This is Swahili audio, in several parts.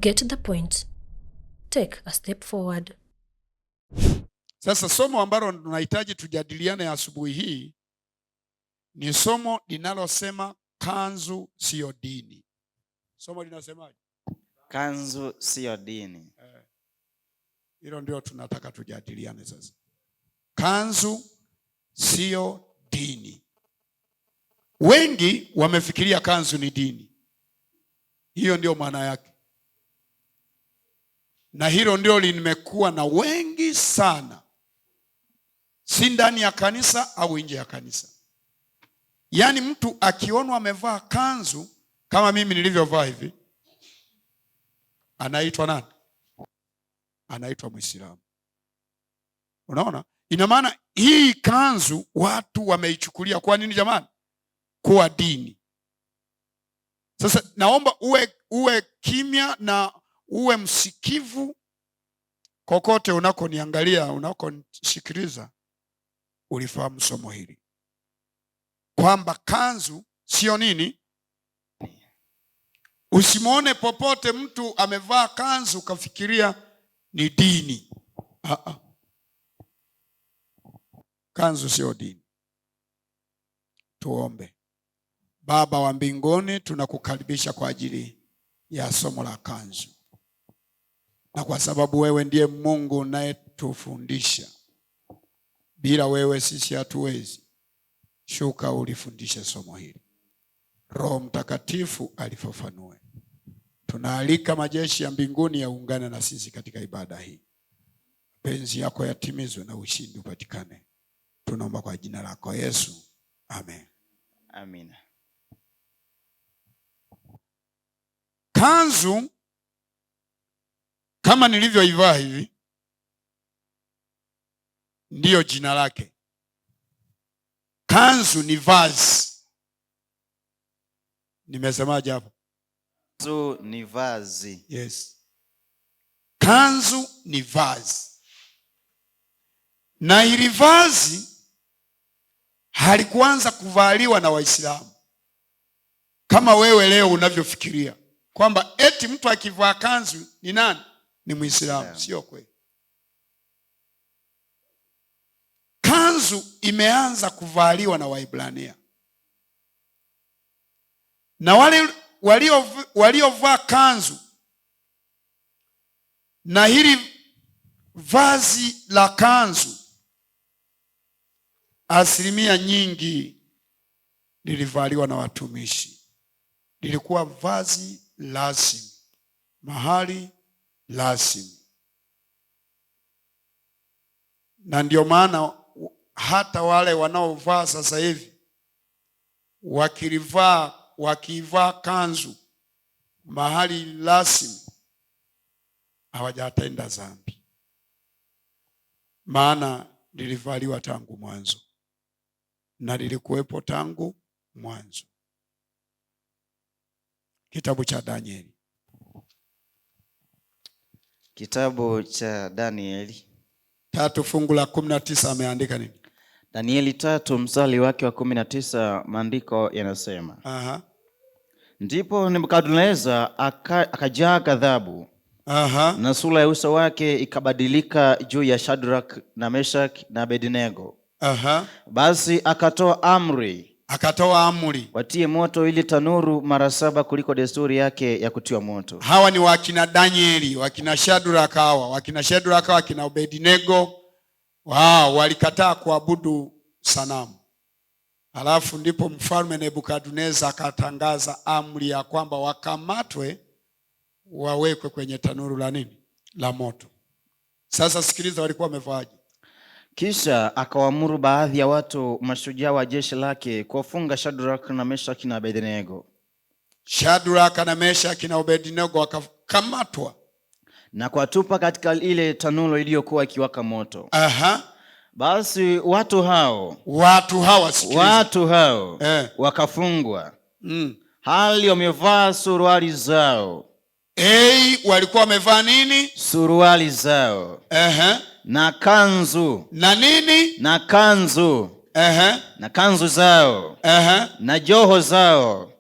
Get the point. Take a step forward. Sasa somo ambalo tunahitaji tujadiliane asubuhi hii ni somo linalosema kanzu siyo dini. Somo linasemaje? Kanzu siyo dini. Hilo ndio tunataka tujadiliane sasa. Kanzu siyo dini. Wengi wamefikiria kanzu ni dini. Hiyo ndio maana yake, na hilo ndio limekuwa na wengi sana, si ndani ya kanisa au nje ya kanisa. Yaani mtu akionwa amevaa kanzu kama mimi nilivyovaa hivi, anaitwa nani? Anaitwa Mwislamu. Unaona, ina maana hii kanzu watu wameichukulia kwa nini jamani? Kuwa dini. Sasa naomba uwe kimya na uwe msikivu kokote unakoniangalia, unakonisikiliza, ulifahamu somo hili kwamba kanzu sio nini. Usimwone popote mtu amevaa kanzu ukafikiria ni dini. Ah, ah. Kanzu sio dini. Tuombe. Baba wa mbinguni, tunakukaribisha kwa ajili ya somo la kanzu, na kwa sababu wewe ndiye Mungu unayetufundisha, bila wewe sisi hatuwezi. Shuka ulifundishe somo hili, Roho Mtakatifu alifafanue. Tunaalika majeshi ya mbinguni yaungane na sisi katika ibada hii, mapenzi yako yatimizwe na ushindi upatikane. Tunaomba kwa jina lako Yesu, amen. Amina. Kanzu kama nilivyoivaa hivi ndiyo jina lake. Kanzu ni vazi. Nimesemaje hapo? Kanzu ni vazi. Yes. Kanzu ni vazi, na hili vazi halikuanza kuvaliwa na Waislamu kama wewe leo unavyofikiria kwamba eti mtu akivaa kanzu ni nani? Ni Muislamu. Sio kweli. Kanzu imeanza kuvaliwa na Waibrania na wale waliovaa kanzu na hili vazi la kanzu, asilimia nyingi lilivaliwa na watumishi. Lilikuwa vazi rasmi, mahali rasmi, na ndio maana hata wale wanaovaa sasa hivi wakivaa kanzu mahali rasmi hawajatenda dhambi, maana lilivaliwa tangu mwanzo na lilikuwepo tangu mwanzo. Kitabu cha Danieli. Kitabu cha Danieli 3 fungu la 19 ameandika nini? Danieli 3 mstari wake wa 19, maandiko yanasema. Ndipo Nebukadneza akajaa ghadhabu. Na sura ya uso wake ikabadilika juu ya Shadrach na Meshach na Abednego. Basi akatoa amri. Akatoa amri. Watie moto ili tanuru mara 7 kuliko desturi yake ya kutiwa moto. Hawa ni wakina Danieli, wakina Shadrach hawa, wakina Shadrach, wakina Abednego. Wao walikataa kuabudu sanamu. Alafu ndipo mfalme Nebukadneza akatangaza amri ya kwamba wakamatwe wawekwe kwenye tanuru la nini? La moto. Sasa sikiliza, walikuwa wamevaaje? Kisha akawaamuru baadhi ya watu mashujaa wa jeshi lake kuwafunga Shadrach na Meshach na Abednego. Shadrach na Meshach na Abednego wakakamatwa na kuwatupa katika ile tanuru iliyokuwa ikiwaka moto. Basi watu hao, Watu hawa, sikiliza. Watu hao wakafungwa. Hali wamevaa suruali zao. Ei, walikuwa wamevaa nini? Suruali zao. Na kanzu. Na nini? Na kanzu. Na kanzu zao. Na joho zao.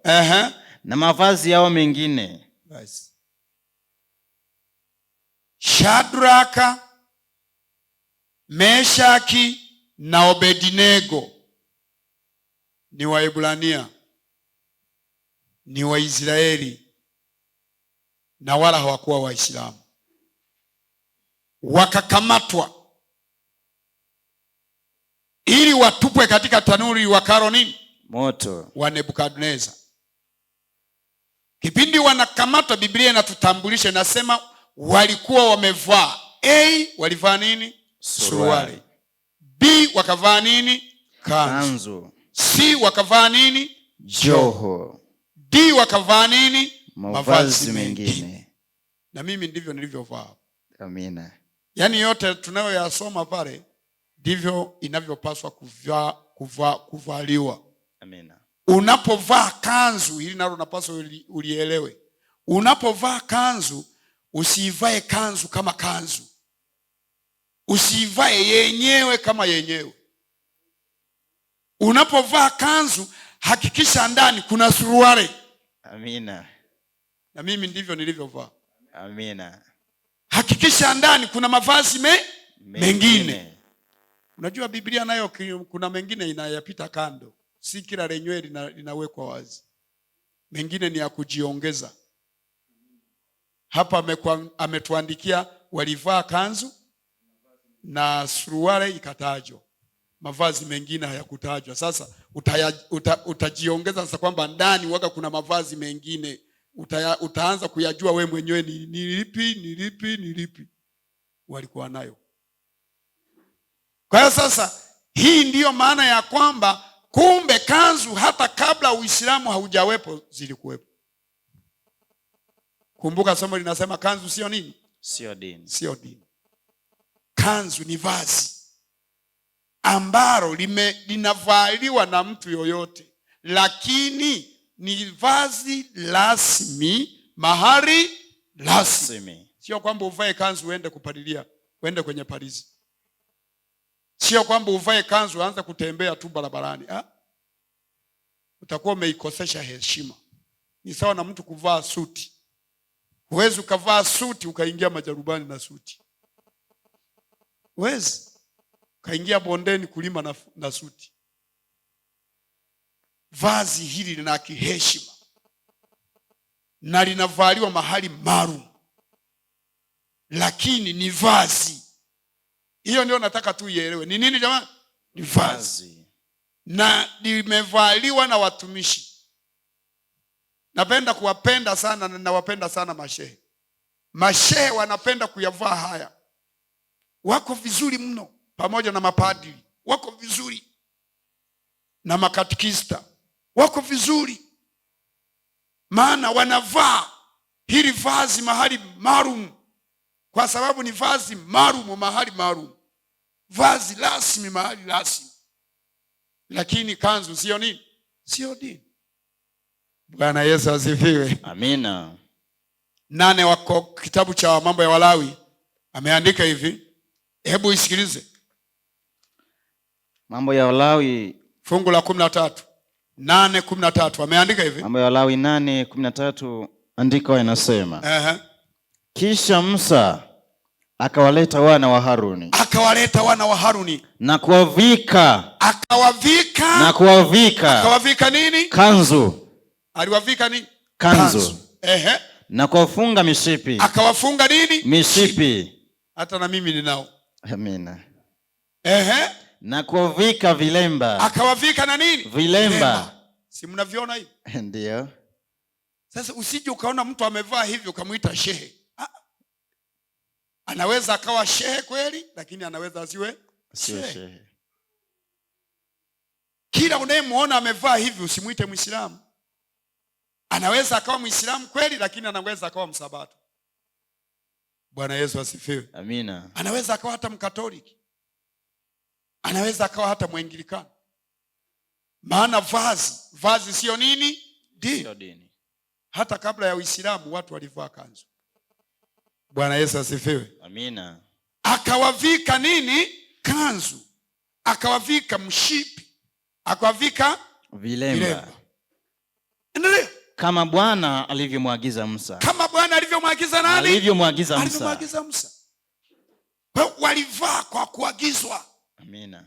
Na mavazi yao mengine. Basi. Shadraka, Meshaki na Obednego ni Waebrania, ni Waisraeli na wala hawakuwa Waislamu. Wakakamatwa ili watupwe katika tanuri wakaro nini? Moto wa Nebukadneza. Kipindi wanakamatwa, Biblia inatutambulisha, inasema walikuwa wamevaa A, walivaa nini? Suruali. B, wakavaa nini? Kanzu. C, wakavaa nini? Joho. D, wakavaa nini? Mavazi mengine. Na mimi ndivyo nilivyovaa. Amina. Yaani yote tunayoyasoma pale ndivyo inavyopaswa kuvaliwa. Amina. Unapovaa kanzu, hili nalo unapaswa ulielewe. Unapovaa kanzu, usiivae kanzu kama kanzu. Usiivae yenyewe kama yenyewe. Unapovaa kanzu, hakikisha ndani kuna suruali. Amina. Na mimi ndivyo nilivyovaa. Amina. Hakikisha ndani kuna mavazi mengine. Unajua Biblia nayo kuna mengine inayapita kando. Si kila lenyewe linawekwa wazi. Mengine ni ya kujiongeza. Hapa ametuandikia walivaa kanzu na suruali ikatajwa. Mavazi mengine hayakutajwa. Sasa utajiongeza sasa kwamba ndani waga kuna mavazi mengine. Utaanza kuyajua we mwenyewe ni lipi, ni lipi, ni lipi walikuwa nayo. Kwa hiyo sasa hii ndiyo maana ya kwamba kumbe kanzu hata kabla Uislamu haujawepo zilikuwepo. Kumbuka somo linasema kanzu sio nini? Sio dini. Sio dini. Kanzu ni vazi ambalo linavaliwa na mtu yoyote, lakini ni vazi rasmi mahali rasmi. Sio kwamba uvae kanzu uende kupalilia, uende kwenye palizi. Sio kwamba uvae kanzu uanze kutembea tu barabarani. Utakuwa umeikosesha heshima. Ni sawa na mtu kuvaa suti. Huwezi ukavaa suti ukaingia majarubani na suti. Huwezi ukaingia bondeni kulima na suti. Vazi hili lina kiheshima na linavaliwa mahali maalum, lakini ni vazi. Hiyo ndio nataka tu ielewe. Ni nini jamani? Ni vazi. Na limevaliwa na watumishi. Napenda kuwapenda sana na nawapenda sana mashehe. Mashehe wanapenda kuyavaa haya. Wako vizuri mno, pamoja na mapadri. Wako vizuri. Na makatekista. Wako vizuri. Maana wanavaa hili vazi mahali maalum. Kwa sababu ni vazi maalum mahali maalum. Vazi rasmi mahali rasmi. Lakini kanzu sio nini? Sio dini. Bwana Yesu asifiwe. Amina. 8 wako kitabu cha Mambo ya Walawi ameandika hivi. Hebu isikilize. Mambo ya Walawi fungu la 13. 8:13 ameandika hivi. Mambo ya Walawi 8:13 andiko inasema. Kisha Musa akawaleta wana wa Haruni. Akawaleta wana wa Haruni na kuwavika. Akawavika. Na kuwavika. Akawavika nini? Kanzu. Aliwavika nini? Kanzu. Na kuwafunga mishipi. Akawafunga nini? Mishipi. Hata na mimi ninao. Amina. Na kuwavika vilemba. Akawavika na nini? Vilemba. Si mnaviona hivi? Ndio. Sasa usije ukaona mtu amevaa hivyo ukamuita shehe. Anaweza akawa shehe kweli, lakini anaweza asiwe shehe. Kila unayemuona amevaa hivi usimuite Muislamu. Anaweza akawa Muislamu kweli, lakini anaweza akawa Msabato. Bwana Yesu asifiwe. Amina. Anaweza akawa hata Mkatoliki. Anaweza akawa hata Mwanglikana. Maana vazi sio nini? Dini. Sio dini. Hata kabla ya Uislamu watu walivaa kanzu. Bwana Yesu asifiwe. Amina. Akawavika nini? Kanzu. Akawavika mshipi. Akawavika vilemba. Endelea. Kama Bwana alivyomwagiza Musa. Kama Bwana alivyomwagiza Alivyomwagiza nani? Alivyomwagiza Musa. Alivyomwagiza Musa. Kwa walivaa kwa kuagizwa. Amina.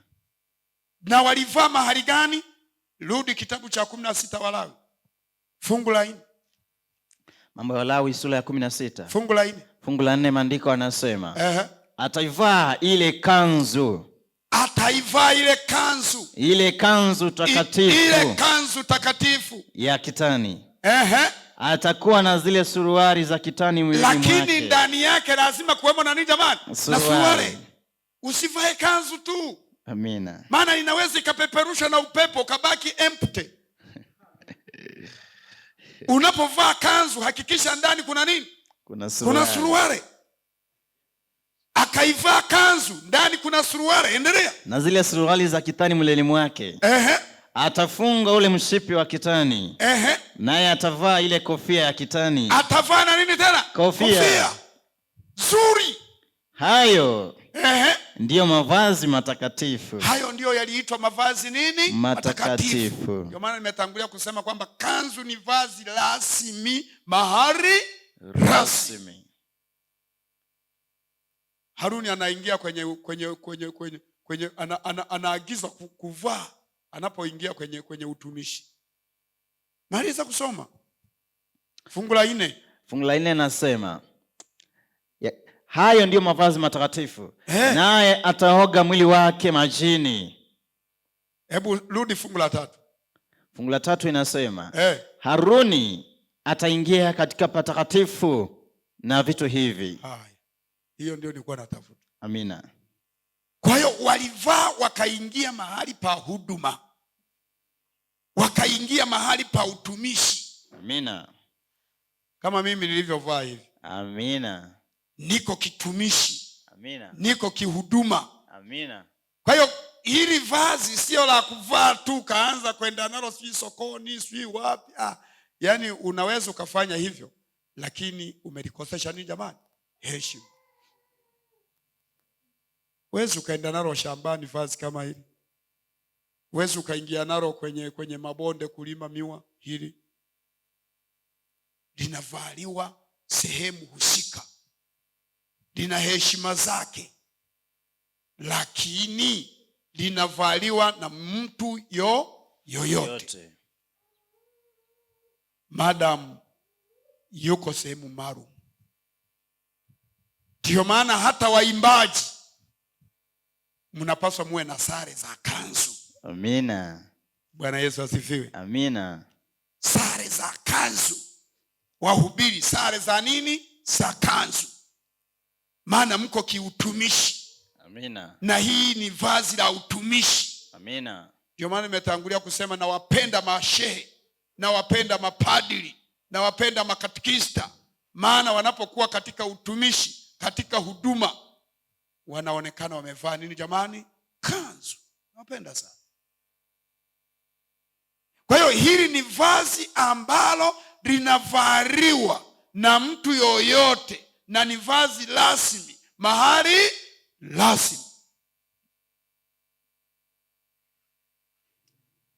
Na walivaa mahali gani? Rudi kitabu cha 16 Walawi. Fungu la 4. Mambo ya Walawi sura ya 16. Fungu la 4. Fungu la 4, maandiko anasema. Ataivaa ile kanzu. Ataivaa ile kanzu. Ile kanzu takatifu. Ile kanzu takatifu ya kitani. Atakuwa na zile suruali za kitani mwilini mwake. Lakini ndani yake lazima kuwemo na nini jamani? Na suruali. Usivae kanzu tu. Amina. Maana inaweza ikapeperusha na upepo ukabaki empty. Unapovaa kanzu hakikisha ndani kuna nini? Kuna suruali. Kuna suruali. Akaivaa kanzu, ndani kuna suruali. Endelea. Na zile suruali za kitani mwilini mwake. Atafunga ule mshipi wa kitani. Naye atavaa ile kofia ya kitani. Atavaa na nini tena? Kofia. Kofia. Zuri. Hayo. Ndiyo mavazi matakatifu. Hayo ndiyo yaliitwa mavazi nini? Matakatifu. Ndio maana nimetangulia kusema kwamba kanzu ni vazi rasmi, mahari rasmi. Haruni anaingia kwenye kwenye kwenye kwenye kwenye anaagizwa kuvaa anapoingia kwenye utumishi. Maliza kusoma. Fungu la 4. Fungu la 4 nasema, hayo ndiyo mavazi matakatifu. Naye ataoga mwili wake majini. Hebu rudi fungu la 3. Fungu la 3 inasema, Haruni ataingia katika patakatifu na vitu hivi. Haya. Hiyo ndio nilikuwa natafuta. Amina. Kwa hiyo walivaa wakaingia mahali pa huduma. Wakaingia mahali pa utumishi. Amina. Kama mimi nilivyovaa hivi. Amina. Niko kitumishi. Amina. Niko kihuduma. Amina. Kwa hiyo hili vazi sio la kuvaa tu kaanza kwenda nalo sijui sokoni sijui wapi. Yaani unaweza ukafanya hivyo lakini umelikosesha nini jamani? Heshima. Huwezi ukaenda nalo shambani vazi kama hili. Huwezi ukaingia nalo kwenye mabonde kulima miwa. Hili linavaliwa sehemu husika, lina heshima zake, lakini linavaliwa na mtu yoyote madam yuko sehemu maalum. Ndio maana hata waimbaji mnapaswa muwe na sare za kanzu. Amina. Bwana Yesu asifiwe. Amina. Sare za kanzu. Wahubiri sare za nini? Za kanzu. Maana mko kiutumishi. Amina. Na hii ni vazi la utumishi. Amina. Ndio maana nimetangulia kusema nawapenda mashehe, nawapenda mapadri, nawapenda makatekista, maana wanapokuwa katika utumishi, katika huduma, wanaonekana wamevaa nini jamani? Kanzu. Nawapenda sana. Kwa hiyo hili ni vazi ambalo linavaliwa na mtu yoyote na ni vazi rasmi, mahali rasmi.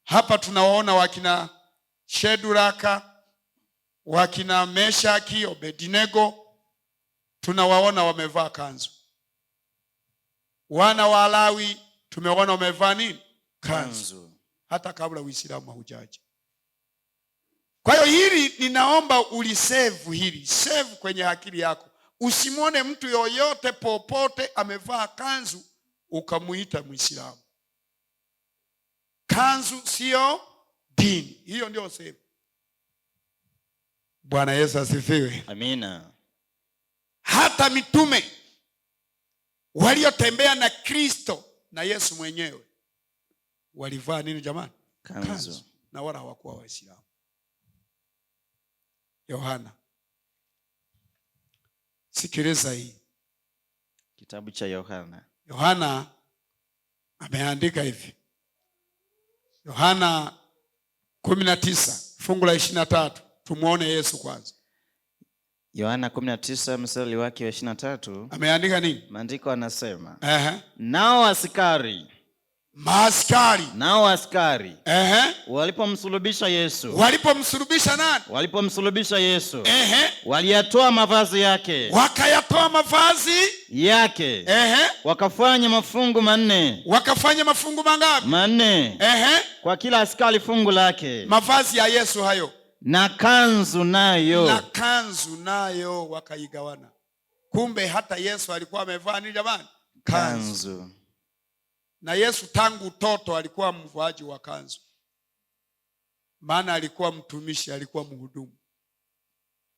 Hapa tunawaona wakina Sheduraka, wakina Meshaki, Abednego, tunawaona wamevaa kanzu. Wana wa Lawi tumeona wamevaa nini? Kanzu. Hata kabla Uislamu haujaja. Kwa hiyo hili ninaomba ulisave hili, save kwenye akili yako. Usimwone mtu yoyote popote amevaa kanzu ukamuita Muislamu. Kanzu sio dini. Hiyo ndio save. Bwana Yesu asifiwe. Amina. Hata mitume waliotembea na Kristo na Yesu mwenyewe walivaa nini jamani? Kanzu. Na wala hawakuwa Waislamu. Yohana. Sikiliza hii. Kitabu cha Yohana. Yohana ameandika hivi. Yohana 19 fungu la 23. Tumuone Yesu kwanza. Yohana 19 mstari wake wa 23. Ameandika nini? Maandiko anasema, nao askari Maaskari. Nao askari walipomsulubisha Yesu. Walipomsulubisha nani? Walipomsulubisha Yesu. Waliyatoa mavazi yake. Wakayatoa mavazi yake. Wakafanya mafungu manne. Wakafanya mafungu mangapi? Manne. Kwa kila askari fungu lake. Mavazi ya Yesu hayo. Na kanzu nayo. Na kanzu nayo wakaigawana. Kumbe hata Yesu alikuwa amevaa nini jamani? Kanzu. Na Yesu tangu utoto alikuwa mvaaji wa kanzu. Maana alikuwa mtumishi, alikuwa mhudumu.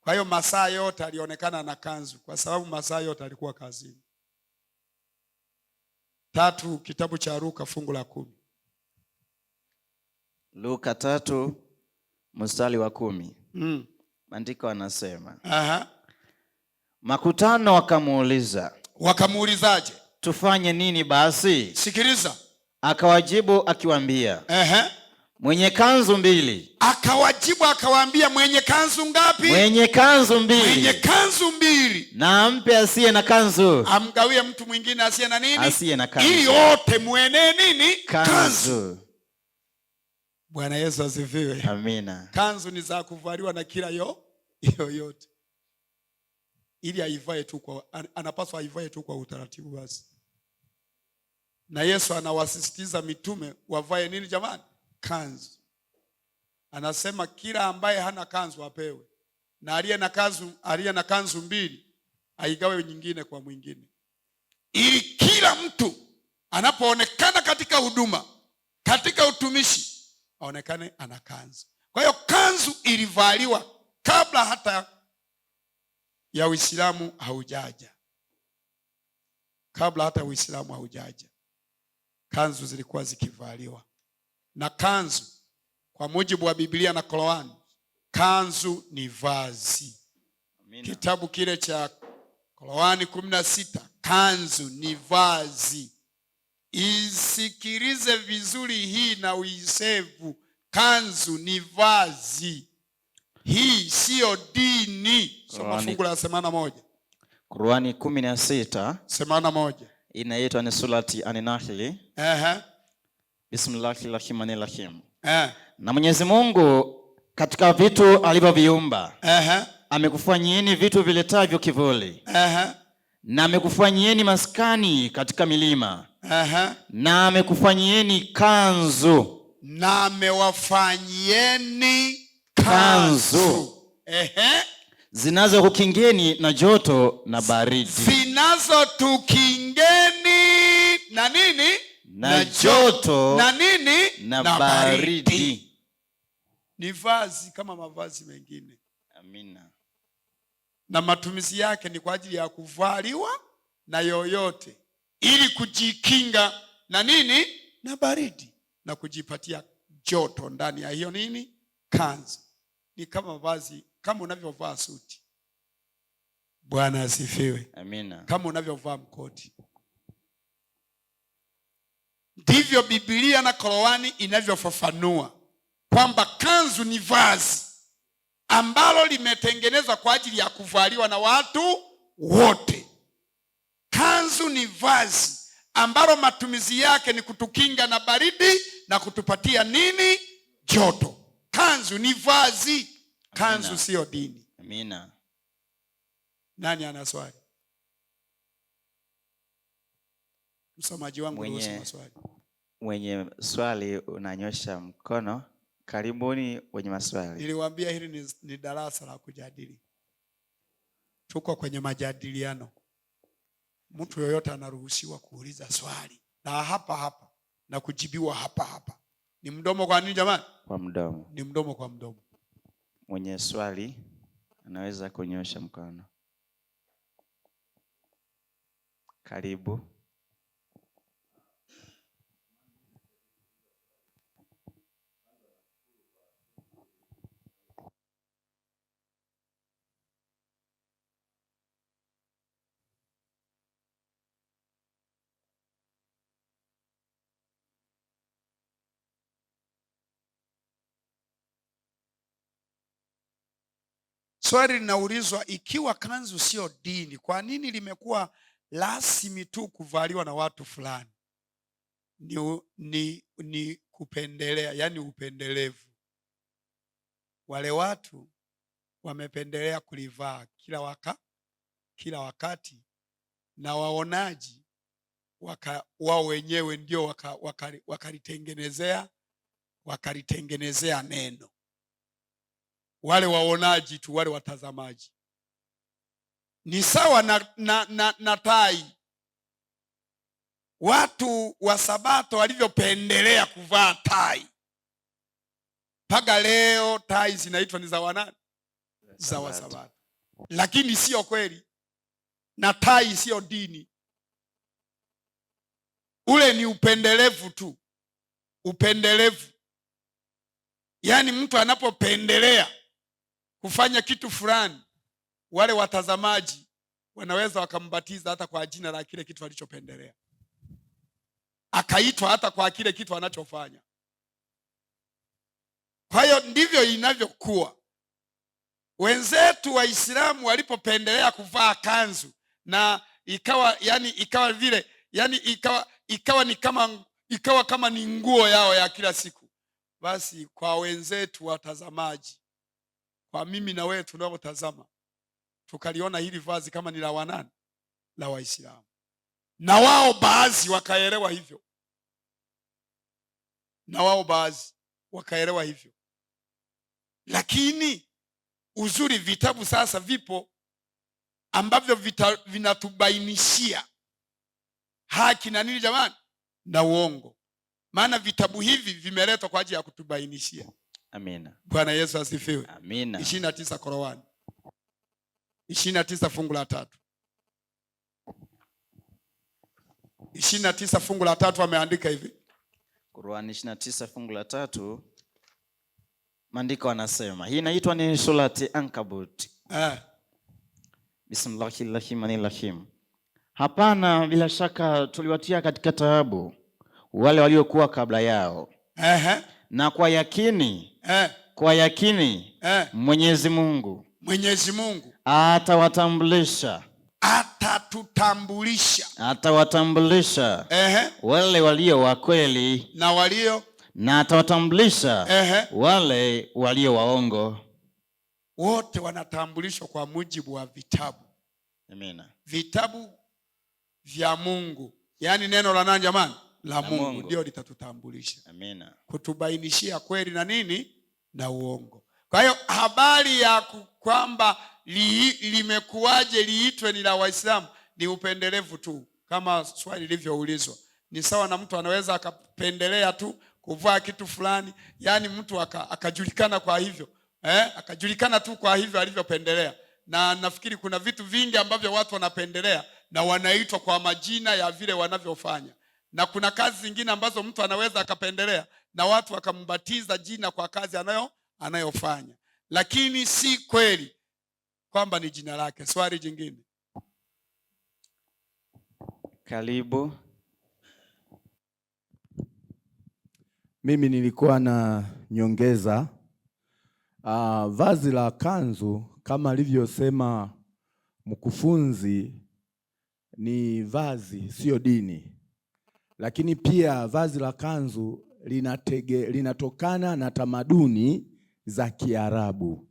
Kwa hiyo masaa yote alionekana na kanzu, kwa sababu masaa yote alikuwa kazini. 3, kitabu cha Luka fungu la 10. Luka 3 mstari wa 10. Maandiko anasema. Makutano wakamuuliza. Wakamuulizaje? Tufanye nini basi? Sikiliza. Akawajibu akiwaambia. Mwenye kanzu mbili. Akawajibu akawaambia, mwenye kanzu ngapi? Mwenye kanzu mbili. Mwenye kanzu mbili. Na ampe asiye na kanzu. Amgawie mtu mwingine asiye na nini? Asiye na kanzu. Ili wote muenee nini? Kanzu. Kanzu. Bwana Yesu asifiwe. Amina. Kanzu ni za kuvaliwa na kila yoyote. Ili aivae tu kwa, anapaswa aivae tu kwa utaratibu basi. Na Yesu anawasisitiza mitume wavae nini jamani? Kanzu. Anasema kila ambaye hana kanzu apewe. Na aliye na kanzu mbili aigawe nyingine kwa mwingine. Ili kila mtu anapoonekana katika huduma, katika utumishi, aonekane ana kanzu. Kwa hiyo kanzu ilivaliwa kabla hata ya Uislamu haujaja. Kabla hata Uislamu haujaja, kanzu zilikuwa zikivaliwa. Na kanzu kwa mujibu wa Biblia na Qur'an, kanzu ni vazi. Amina. Kitabu kile cha Qur'an 16, kanzu ni vazi. Isikilize vizuri hii na uisevu. Kanzu ni vazi. Hii sio dini. Soma fungu la 81. Qur'ani 16. 81. Inaitwa ni surati An-Nahl. Bismillahirrahmanirrahim. Na Mwenyezi Mungu katika vitu alivyoviumba, amekufanyieni vitu viletavyo kivuli. Na amekufanyieni maskani katika milima. Na amekufanyieni kanzu. Na amewafanyieni kanzu. Kanzu. Zinazotukingeni na joto na baridi. Zinazotukingeni na nini? Na Na joto na nini? na Na baridi. baridi. Ni vazi kama mavazi mengine. Amina. Na matumizi yake ni kwa ajili ya kuvaliwa na yoyote ili kujikinga na nini? Na baridi na kujipatia joto ndani ya hiyo nini? Kanzu. Ni kama vazi, kama unavyovaa suti. Bwana asifiwe. Amina. Kama unavyovaa mkoti. Ndivyo Biblia na Qur'ani inavyofafanua kwamba kanzu ni vazi ambalo limetengenezwa kwa ajili ya kuvaliwa na watu wote. Kanzu ni vazi ambalo matumizi yake ni kutukinga na baridi na kutupatia nini? Joto. Kanzu ni vazi. Kanzu Amina. sio dini. Amina. Nani ana swali? Msomaji wangu ruhusu maswali. Mwenye swali unanyosha mkono. Karibuni wenye maswali. Niliwaambia hili ni darasa la kujadili. Tuko kwenye majadiliano. Mtu yoyote anaruhusiwa kuuliza swali. Na hapa hapa na kujibiwa hapa hapa. Ni mdomo kwa nini jamani? Kwa mdomo. Ni mdomo kwa mdomo. Mwenye swali anaweza kunyosha mkono. Karibu. Swali linaulizwa, ikiwa kanzu sio dini, kwa nini limekuwa rasmi tu kuvaliwa na watu fulani? ni kupendelea, yani upendelevu. Wale watu wamependelea kulivaa kila wakati, na waonaji wao wenyewe ndio wakalitengenezea neno. Wale waonaji tu, wale watazamaji. Ni sawa na tai. Watu wa Sabato walivyopendelea kuvaa tai, mpaka leo tai zinaitwa ni za wanani? Za Wasabato. Lakini sio kweli, na tai sio dini. Ule ni upendelevu tu, upendelevu. Yaani mtu anapopendelea kufanya kitu fulani, wale watazamaji wanaweza wakambatiza hata kwa jina la kile kitu alichopendelea, akaitwa hata kwa kile kitu anachofanya. Kwa hiyo ndivyo inavyokuwa. Wenzetu Waislamu walipopendelea kuvaa kanzu, na ikawa yani, ikawa vile, yani ikawa, ikawa ni kama, ikawa kama ni nguo yao ya kila siku. Basi kwa wenzetu watazamaji, kwa mimi na wewe tunaotazama, tukaliona hili vazi kama ni la wanani? La Waislamu. Na wao baadhi wakaelewa hivyo. Na wao baadhi wakaelewa hivyo. Lakini uzuri vitabu sasa vipo ambavyo vinatubainishia haki na nini jamani? Na uongo. Maana vitabu hivi vimeletwa kwa ajili ya kutubainishia. Amina. Bwana Yesu asifiwe. Amina. 29 Qur'an. 29 fungu la 3. 29 fungu la 3 ameandika hivi. Qur'an 29 fungu la 3. Maandiko anasema, hii inaitwa ni surati Ankabut. Bismillahirrahmanirrahim. Hapana, bila shaka tuliwatia katika taabu wale waliokuwa kabla yao. Na kwa yakini, kwa yakini, Mwenyezi Mungu, Mwenyezi Mungu atawatambulisha, atatutambulisha, atawatambulisha wale walio wa kweli na walio, na atawatambulisha wale walio waongo. Wote wanatambulishwa kwa mujibu wa vitabu. Amina. Vitabu vya Mungu, yaani neno la nani jamani? La La Mungu Mungu. ndio litatutambulisha. Amina. Kutubainishia kweli na nini? Na uongo. Kwa hiyo habari ya kwamba limekuwaje liitwe ni la Waislamu ni upendelevu tu, kama swali lilivyoulizwa. Ni sawa na mtu anaweza akapendelea tu kuvaa kitu fulani, yaani mtu akajulikana kwa hivyo. Akajulikana tu kwa hivyo alivyopendelea. Na nafikiri kuna vitu vingi ambavyo watu wanapendelea na wanaitwa kwa majina ya vile wanavyofanya. Na kuna kazi zingine ambazo mtu anaweza akapendelea na watu wakambatiza jina kwa kazi anayofanya. Lakini si kweli kwamba ni jina lake. Swali jingine. Karibu. Mimi nilikuwa na nyongeza. Vazi la kanzu kama alivyosema mkufunzi ni vazi, sio dini. Lakini pia vazi la kanzu linatokana na tamaduni za Kiarabu.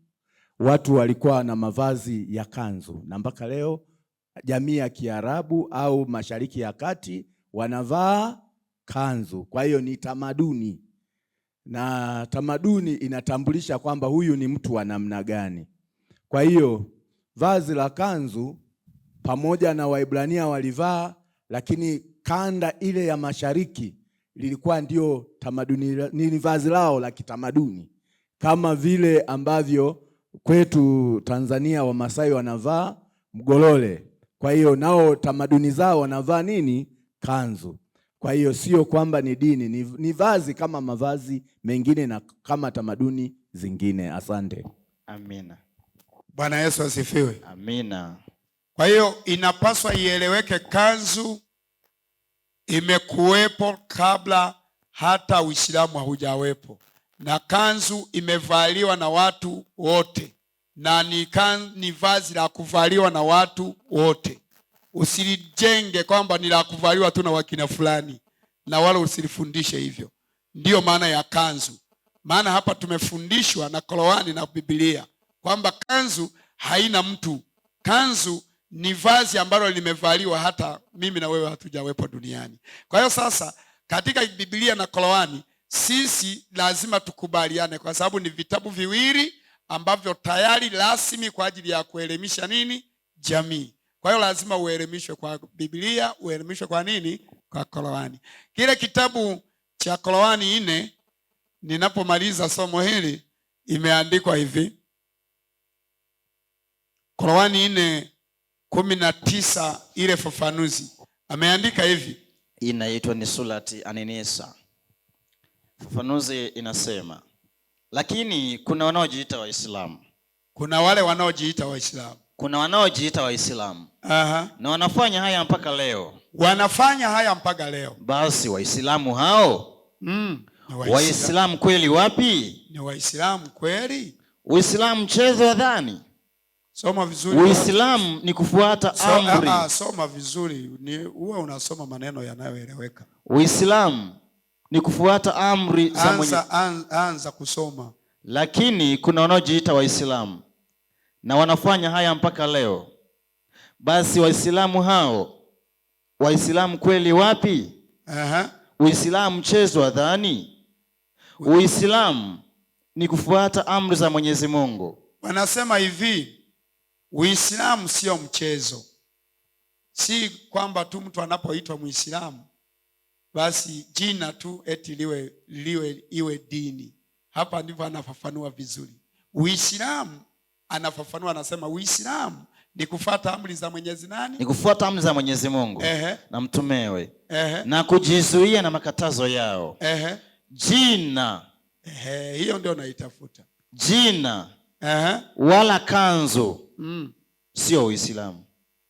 Watu walikuwa na mavazi ya kanzu, na mpaka leo jamii ya Kiarabu au Mashariki ya Kati wanavaa kanzu. Kwa hiyo ni tamaduni, na tamaduni inatambulisha kwamba huyu ni mtu wa namna gani. Kwa hiyo vazi la kanzu pamoja na Waebrania walivaa, lakini kanda ile ya mashariki lilikuwa ndio tamaduni, ni vazi lao la kitamaduni, kama vile ambavyo kwetu Tanzania Wamasai wanavaa mgolole. Kwa hiyo nao tamaduni zao wanavaa nini? Kanzu. Kwa hiyo sio kwamba ni dini, ni vazi kama mavazi mengine na kama tamaduni zingine. Asante. Amina. Bwana Yesu asifiwe. Amina. Kwa hiyo inapaswa ieleweke, kanzu imekuwepo kabla hata Uislamu haujawepo, na kanzu imevaliwa na watu wote, na ni vazi la kuvaliwa na watu wote. Usilijenge kwamba ni la kuvaliwa tu na wakina fulani. na wala usilifundishe hivyo. Ndiyo maana ya kanzu. Maana hapa tumefundishwa na Qur'ani na Biblia kwamba kanzu haina mtu. Kanzu ni vazi ambalo limevaliwa hata mimi na wewe hatujawepo duniani. Kwa hiyo sasa katika Biblia na Qur'ani sisi lazima tukubaliane, kwa sababu ni vitabu viwili ambavyo tayari rasmi kwa ajili ya kuelimisha nini? Jamii. Kwa hiyo lazima uelimishwe kwa Biblia, uelimishwe kwa nini? Kwa Qur'ani. Kile kitabu cha Qur'ani 4, ninapomaliza somo hili, imeandikwa hivi. Qur'ani 4:19, ile fafanuzi ameandika hivi. Inaitwa ni Surati An-Nisa. Fafanuzi inasema, lakini kuna wanaojiita Waislamu. Kuna wale wanaojiita Waislamu. Kuna wanaojiita Waislamu. Na wanafanya haya mpaka leo. Wanafanya haya mpaka leo. Basi Waislamu hao Waislamu kweli wapi? Ni Waislamu kweli? Uislamu mchezo wa dhani. Soma vizuri. Uislamu ni kufuata amri. Soma vizuri. Ni huwa unasoma maneno yanayoeleweka. Uislamu ni kufuata amri za Mwenyezi. Anza kusoma. Lakini kuna wanaojiita Waislamu na wanafanya haya mpaka leo. Basi Waislamu hao Waislamu kweli wapi? Uislamu mchezo wa dhani. Uislamu ni kufuata amri za Mwenyezi Mungu. Wanasema hivi, Uislamu sio mchezo. Si kwamba tu mtu anapoitwa Muislamu basi jina tu eti liwe iwe dini. Hapa ndipo anafafanua vizuri. Uislamu anafafanua, anasema Uislamu ni kufuata amri za Mwenyezi nani? Ni kufuata amri za Mwenyezi Mungu na mtumewe na kujizuia na makatazo yao. Jina. Hiyo ndio naitafuta. Jina. Wala kanzu. Sio Uislamu.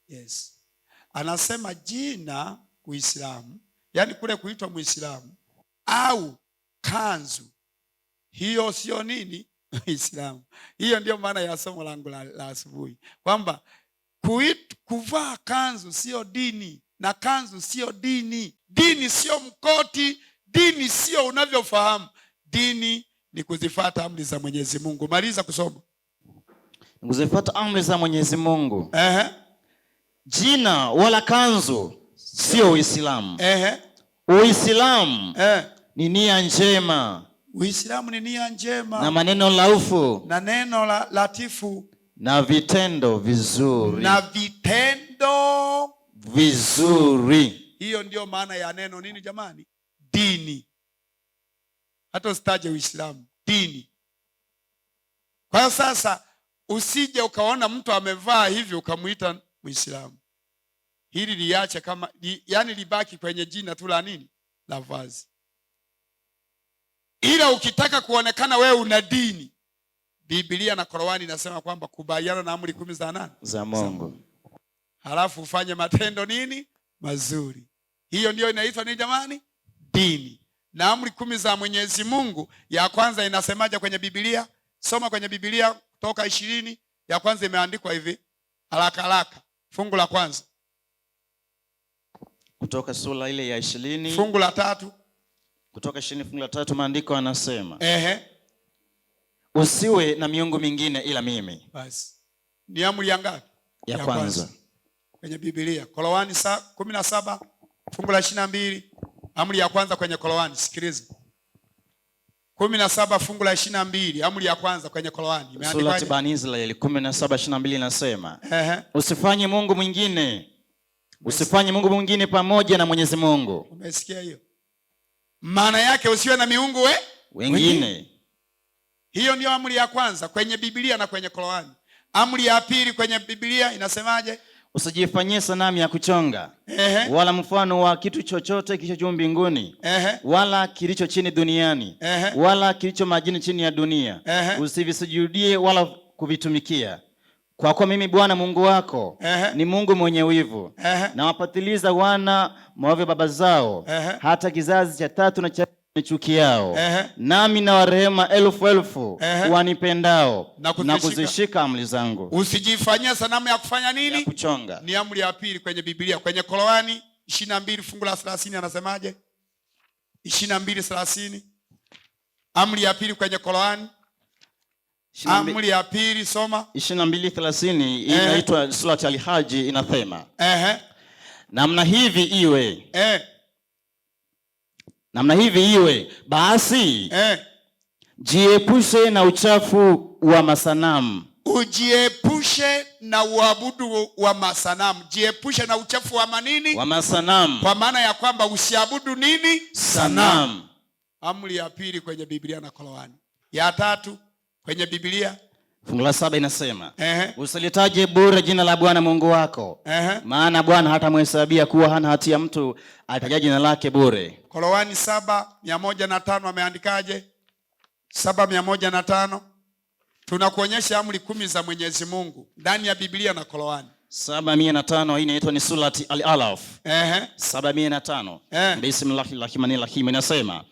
Yes. Anasema jina Uislamu, yani kule kuitwa Muislamu au kanzu, hiyo sio nini? Uislamu. Hiyo ndio maana ya somo langu la asubuhi, kwamba kuvaa kanzu sio dini, na kanzu sio dini. Dini sio mkoti, dini sio unavyofahamu. Dini ni kuzifuata amri za Mwenyezi Mungu. Maliza kusoma. Kuzifuata amri za Mwenyezi Mungu. Jina wala kanzu sio Uislamu. Uislamu ni nia njema. Uislamu ni nia njema. Na maneno laufu. Na neno latifu. Na vitendo vizuri. Na vitendo vizuri. Hiyo ndio maana ya neno nini jamani? Dini. Hata usitaje Uislamu, dini. Kwa hiyo sasa usije ukaona mtu amevaa hivi ukamuita Muislamu. Hili liache kama yani libaki kwenye jina tu la nini? La vazi. Ila ukitaka kuonekana wewe una dini, Biblia na Qur'ani inasema kwamba kubaliana na amri 10 za nani? Za Mungu. Halafu ufanye matendo nini? Mazuri. Hiyo ndio inaitwa nini jamani? Dini. Na amri 10 za Mwenyezi Mungu, ya kwanza inasemaje kwenye Biblia? Soma kwenye Biblia Kutoka 20, ya kwanza imeandikwa hivi haraka haraka. Fungu la kwanza. Kutoka sura ile ya 20. Fungu la 3. Kutoka 20 fungu la 3, maandiko yanasema. Usiwe na miungu mingine ila mimi. Basi. Ni amri ya ngapi? Ya kwanza. Kwenye Biblia. Qur'ani 17 fungu la 22, amri ya kwanza kwenye Qur'ani, sikiliza. 17 fungu la 22, amri ya kwanza kwenye Qur'ani. Imeandikwa Surati Bani Israeli 17:22 inasema, Usifanye Mungu mwingine. Usifanye Mungu mwingine pamoja na Mwenyezi Mungu. Umesikia hiyo? Maana yake usiwe na miungu wengine. Hiyo ndio amri ya kwanza kwenye Biblia na kwenye Qur'ani. Amri ya pili kwenye Biblia inasemaje? Usijifanyie sanamu ya kuchonga, wala mfano wa kitu chochote kilicho juu mbinguni, wala kilicho chini duniani, wala kilicho majini chini ya dunia. Usivisujudie wala kuvitumikia. Kwa kuwa mimi Bwana Mungu wako ni Mungu mwenye wivu, na wapatiliza wana maovu baba zao, hata kizazi cha 3 na cha 4 chuki yao. Nami na warehema elfu elfu wanipendao na kuzishika amri zangu. Usijifanyie sanamu ya kufanya nini? Ya kuchonga. Ni amri ya pili kwenye Biblia. Kwenye Qur'ani 22 fungu la 30 anasemaje? 22:30. Amri ya pili kwenye Qur'an. Amri ya pili soma. 22:30 inaitwa Surat Al-Hajj, inasema. Namna hivi iwe. Namna hivi iwe. Basi jiepushe na uchafu wa masanamu. Ujiepushe na uabudu wa masanamu. Jiepushe na uchafu wa manini? Wa masanamu. Kwa maana ya kwamba usiabudu nini? Sanamu. Amri ya pili kwenye Biblia na Qur'ani. Ya tatu kwenye Biblia fungu la 7 inasema, usilitaje bure jina la Bwana Mungu wako, maana Bwana hatamhesabia kuwa hana hatia mtu ataja jina lake bure. Qur'ani 7:105 ameandikaje? 7:105. Tunakuonyesha amri 10 za Mwenyezi Mungu ndani ya Biblia na Qur'ani. 7:105, hii inaitwa ni Surati Al-Alaf. 7:105. Bismillahirrahmanirrahim inasema,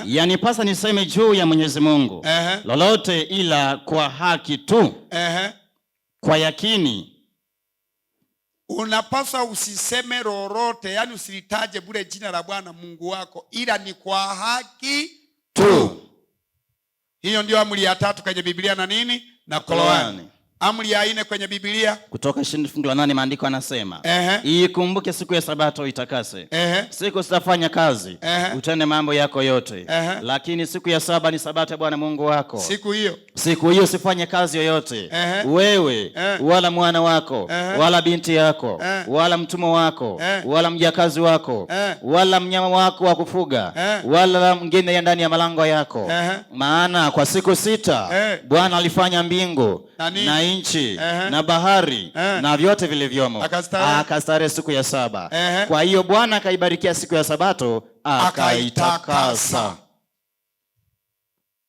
yanipasa niseme juu ya Mwenyezi Mungu lolote ila kwa haki tu. Kwa yakini. Unapaswa usiseme lolote, yani usilitaje bure jina la Bwana Mungu wako ila ni kwa haki tu. Hiyo ndio amri ya tatu kwenye Biblia na nini? Na Qur'ani. Amri ya 4 kwenye Biblia Kutoka 20 fungu la 8 maandiko anasema, ikumbuke siku ya Sabato itakase. Siku sitafanya kazi, utende mambo yako yote. Lakini siku ya 7 ni Sabato ya Bwana Mungu wako. Siku hiyo. Siku hiyo usifanye kazi yoyote. Wewe, wala mwana wako, wala binti yako, wala mtumwa wako, wala mjakazi wako, wala mnyama wako wa kufuga, wala mgeni ndani ya malango yako. Maana kwa siku 6 Bwana alifanya mbingu na nchi na bahari na vyote vilivyomo, akastarehe siku ya 7. Kwa hiyo Bwana akaibarikia siku ya Sabato akaitakasa.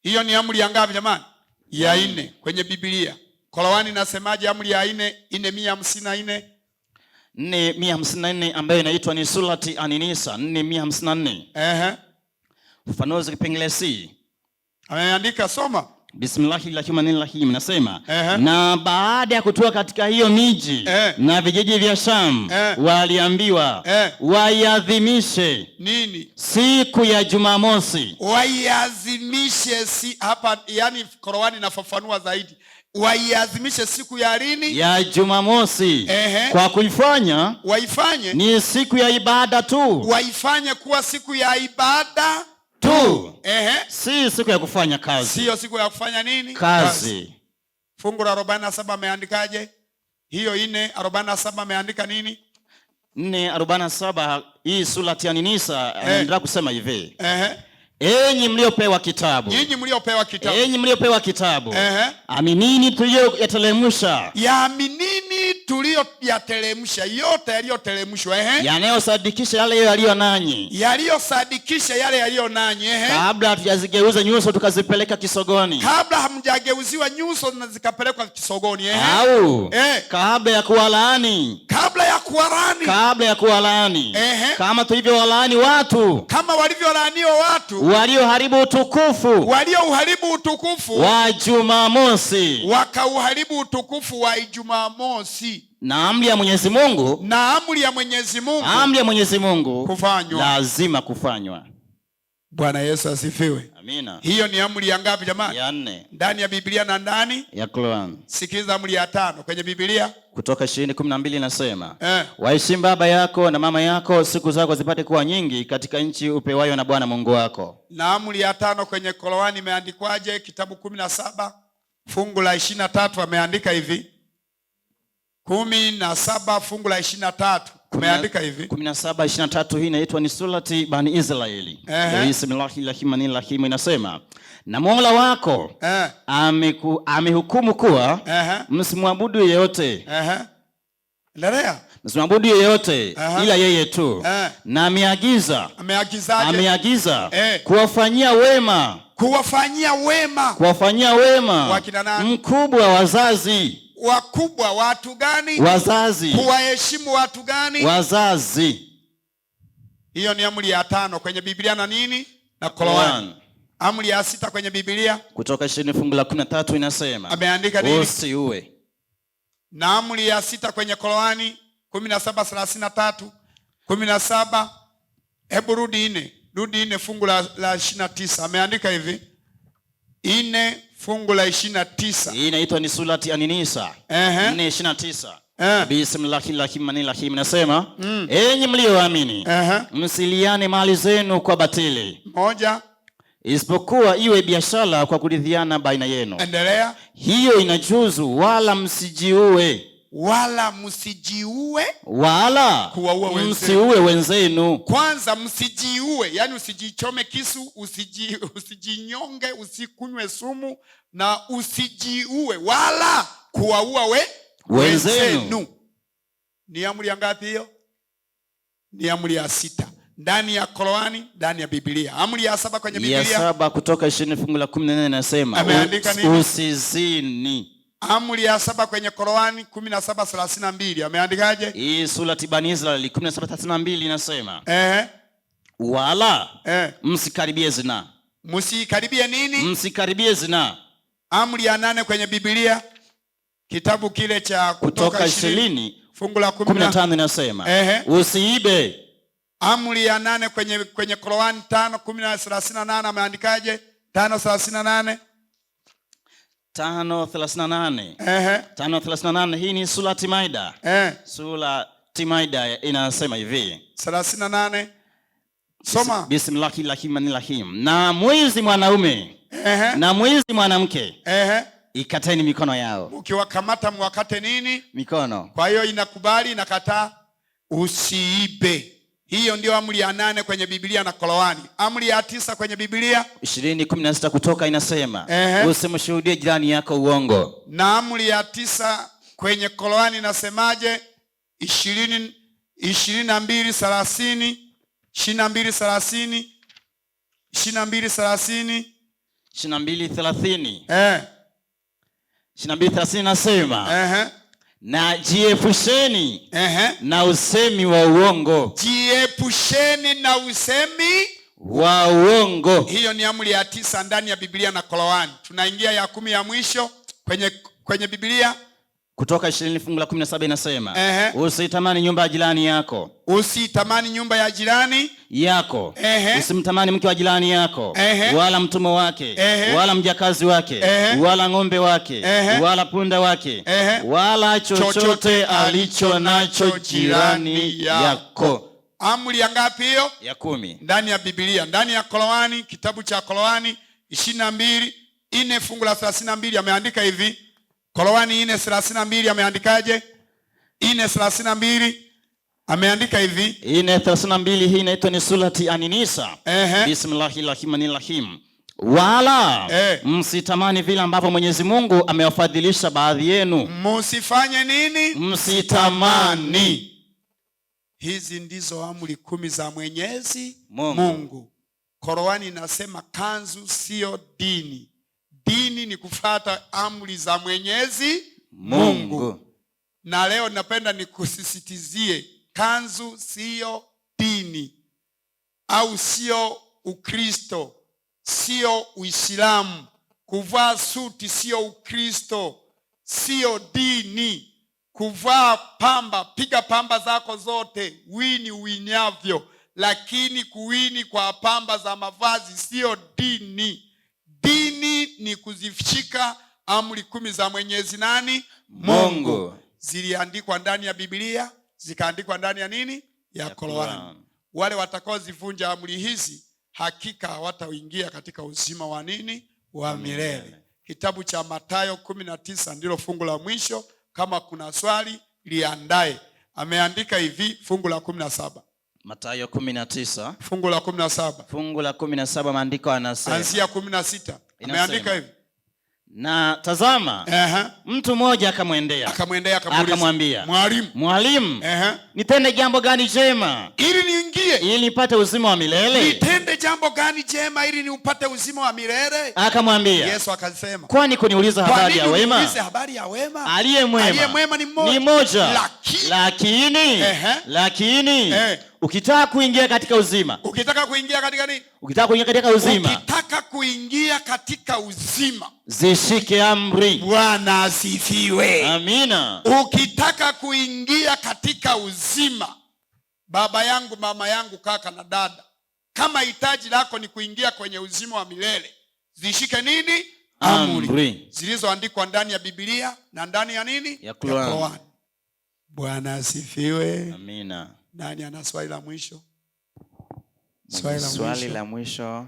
Hiyo ni amri ya ngapi jamani? Ya 4 kwenye Biblia. Qur'ani inasemaje amri ya 4? 4:54. 4:54 ambayo inaitwa ni Surati An-Nisa 4:54. Ufafanuzi kipengele C. Ameandika, soma. Bismillahirrahmanirrahim nasema, na baada ya kutoka katika hiyo miji na vijiji vya Sham, waliambiwa waiadhimishe nini? Siku ya Jumamosi. Waiadhimishe si hapa, yani Qur'ani inafafanua zaidi. Waiadhimishe siku ya lini? Ya Jumamosi. Kwa kuifanya waifanye ni siku ya ibada tu. Waifanye kuwa siku ya ibada tu. Si siku ya kufanya kazi. Sio siku ya kufanya nini? Kazi. Fungu la 47 ameandikaje? Hiyo 4:47 ameandika nini? 4:47, hii Surati An-Nisa anaendelea kusema hivi. Enyi mliopewa kitabu. Nyinyi mliopewa kitabu. Enyi mliopewa kitabu. Aminini tuliyoyateremsha. Yaaminini tuliyoyateremsha, yote yaliyoteremshwa. Yanayosadikisha yale yaliyo nanyi. Yaliyosadikisha yale yaliyo nanyi. Kabla hatujazigeuza nyuso tukazipeleka kisogoni. Kabla hamjageuziwa nyuso na zikapelekwa kisogoni. Au kabla ya kuwalaani. Kabla ya kuwalaani. Kabla ya kuwalaani. Kama tulivyowalaani watu. Kama walivyolaaniwa watu. Walioharibu utukufu. Walioharibu utukufu wa Jumamosi. Wakauharibu utukufu wa Jumamosi. Na amri ya Mwenyezi Mungu. Na amri ya Mwenyezi Mungu. Amri ya Mwenyezi Mungu kufanywa. Lazima kufanywa. Bwana Yesu asifiwe. Amina. Hiyo ni amri ya ngapi jamani? Ya 4. Ndani ya Biblia na ndani ya Qur'an. Sikiliza amri ya 5 kwenye Biblia. Kutoka 20:12 inasema, waheshimu baba yako na mama yako, siku zako zipate kuwa nyingi katika nchi upewayo na Bwana Mungu wako. Na amri ya 5 kwenye Qur'an imeandikwaje? Kitabu 17 fungu la 23 ameandika hivi. 17 fungu la 23 ameandika hivi. 17:23 hii inaitwa ni Surati Bani Israeli. Bismillahirrahmanirrahim inasema, na Mola wako amehukumu kuwa msimwabudu yeyote. Endelea. Msimwabudu yeyote ila yeye tu. Na ameagiza. Ameagizaje? Ameagiza kuwafanyia wema. Kuwafanyia wema. Kuwafanyia wema. Wakina nani? Mkubwa wazazi. Wakubwa watu gani? Wazazi. Kuwaheshimu watu gani? Wazazi. Hiyo ni amri ya 5 kwenye Biblia na nini? Na Qur'an. Amri ya 6 kwenye Biblia Kutoka 20 fungu la 13 inasema, ameandika nini? Usiue. Na amri ya 6 kwenye Qur'ani 17:33, 17, hebu rudi 4. Rudi 4 fungu la 29. Ameandika hivi. 4 fungu la 29. Hii inaitwa ni surati An-Nisa. 4:29. Bismillahirrahmanirrahim. Nasema, enyi mlioamini, msiliane mali zenu kwa batili. Moja. Isipokuwa iwe biashara kwa kuridhiana baina yenu. Endelea. Hiyo inajuzu, wala msijiue. Wala msijiue, wala kuwaua wenzenu. Msiue wenzenu. Kwanza msijiue, yani usijichome kisu, usijinyonge, usikunywe sumu, na usijiue wala kuwaua wenzenu. Wenzenu. Ni amri ya ngapi hiyo? Ni amri ya 6 ndani ya Qur'ani, ndani ya Biblia. Amri ya 7 kwenye Biblia. Ya 7 kutoka 20 fungu la 14 inasema, ameandika nini? Usizini. Amri ya 7 kwenye Qur'ani 17:32 ameandikaje? Hii sura Bani Israeli 17:32 inasema, wala msikaribie zina. Msikaribie nini? Msikaribie zina. Amri ya 8 kwenye Biblia, kitabu kile cha Kutoka 20 fungu la 15 inasema, usiibe. Amri ya 8 kwenye Qur'ani 5:38 ameandikaje? 5:38. 5:38. 5:38, hii ni sura Maida. Sura Maida inasema hivi. 38. Soma. Bismillahirrahmanirrahim. Na mwizi mwanaume na mwizi mwanamke, ikateni mikono yao. Mkiwakamata mwakate nini? Mikono. Kwa hiyo inakubali, inakataa usiibe. Hiyo ndio amri ya 8 kwenye Biblia na Qur'ani. Amri ya 9 kwenye Biblia 20:16 Kutoka inasema, usimshuhudie jirani yako uongo. Na amri ya 9 kwenye Qur'ani inasemaje? 22:30, 22:30, 22:30, 22:30. 22:30 inasema, na jiepusheni na usemi wa uongo. Jiepusheni na usemi wa uongo. Hiyo ni amri ya 9 ndani ya Biblia na Qur'ani. Tunaingia ya 10 ya mwisho kwenye Biblia. Kutoka 20 fungu la 17 inasema, usitamani nyumba ya jirani yako. Usitamani nyumba ya jirani yako. Usimtamani mke wa jirani yako, wala mtumwa wake, wala mjakazi wake, wala ng'ombe wake, wala punda wake, wala chochote alicho nacho jirani yako. Amri ya ngapi hiyo? Ya 10. Ndani ya Biblia, ndani ya Qur'ani, kitabu cha Qur'ani 22:4 fungu la 32 ameandika hivi. Qur'ani 4:32 ameandikaje? 4:32 ameandika hivi. 4:32, hii inaitwa ni surati An-Nisa. Bismillahirrahmanirrahim. Wala msitamani vile ambavyo Mwenyezi Mungu amewafadhilisha baadhi yenu. Msifanye nini? Msitamani. Hizi ndizo amri 10 za Mwenyezi Mungu. Mungu. Qur'ani inasema kanzu sio dini. Dini ni kufuata amri za Mwenyezi Mungu. Mungu. Na leo napenda nikusisitizie, kanzu sio dini au sio Ukristo, sio Uislamu. Kuvaa suti sio Ukristo, sio dini. Kuvaa pamba, piga pamba zako zote, wini uinyavyo, lakini kuwini kwa pamba za mavazi sio dini. Dini ni kuzishika amri 10 za Mwenyezi nani? Mungu. Mungu. Ziliandikwa ndani ya Biblia, zikaandikwa ndani ya nini? Ya Qur'an. Wale watakaozivunja amri hizi hakika hawataingia katika uzima wa nini? Wa milele. Kitabu cha Mathayo 19 ndilo fungu la mwisho. Kama kuna swali liandae. Ameandika hivi fungu la 17. Mathayo 19. Fungu la 17. Fungu la 17 maandiko anasema. Anzia 16. Ameandika hivi. Na tazama, mtu mmoja akamwendea. Akamwendea, akamuuliza, Akamwambia, Mwalimu, Mwalimu, nitende jambo gani jema ili niingie, ili nipate uzima wa milele? Nitende jambo gani jema ili niupate uzima wa milele? Akamwambia, Yesu akasema, kwani kuniuliza Kwa habari ya nini wema? uniulize habari ya wema? Aliye mwema Aliye mwema ni mmoja. Ni mmoja. Lakini, Lakini, ukitaka kuingia katika uzima. Ukitaka kuingia katika nini? Ukitaka kuingia katika uzima. Ukitaka kuingia katika uzima. Zishike amri. Bwana asifiwe. Amina. Ukitaka kuingia katika uzima, baba yangu, mama yangu, kaka na dada, Kama hitaji lako ni kuingia kwenye uzima wa milele, zishike nini? Amri, Amri. zilizoandikwa ndani ya Biblia na ndani ya nini? Ya Qur'an. Qur'an. Bwana asifiwe. Amina. Nani ana swali la mwisho? Mwenye Swali la swali mwisho. la mwisho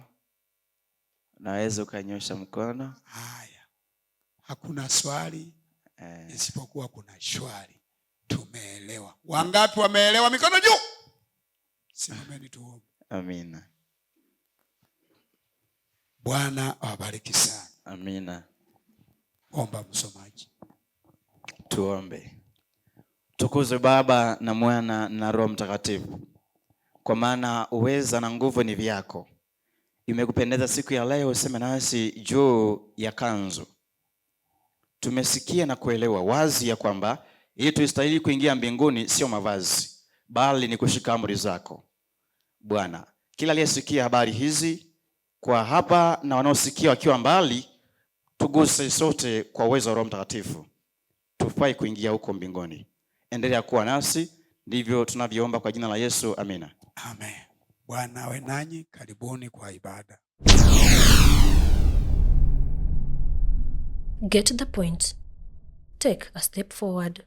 naweza ukanyosha mkono. Haya, hakuna swali isipokuwa kuna shwari. Tumeelewa. Wangapi wameelewa? Mikono juu. Simameni tuombe. Amina. Bwana awabariki sana. Amina. Omba msomaji. Tuombe. Tukuzwe Baba na Mwana na Roho Mtakatifu, kwa maana uweza na nguvu ni vyako. Imekupendeza siku ya leo useme nasi juu ya kanzu. Tumesikia na kuelewa wazi ya kwamba ili tuistahili kuingia mbinguni sio mavazi, bali ni kushika amri zako. Bwana, kila aliyesikia habari hizi kwa hapa na wanaosikia wakiwa mbali, tuguse sote kwa uwezo wa Roho Mtakatifu, tufai kuingia huko mbinguni. Endelea kuwa nasi, ndivyo tunavyoomba kwa jina la Yesu, amina. Amen. Bwana awe nanyi. Karibuni kwa ibada. Get the point. Take a step forward.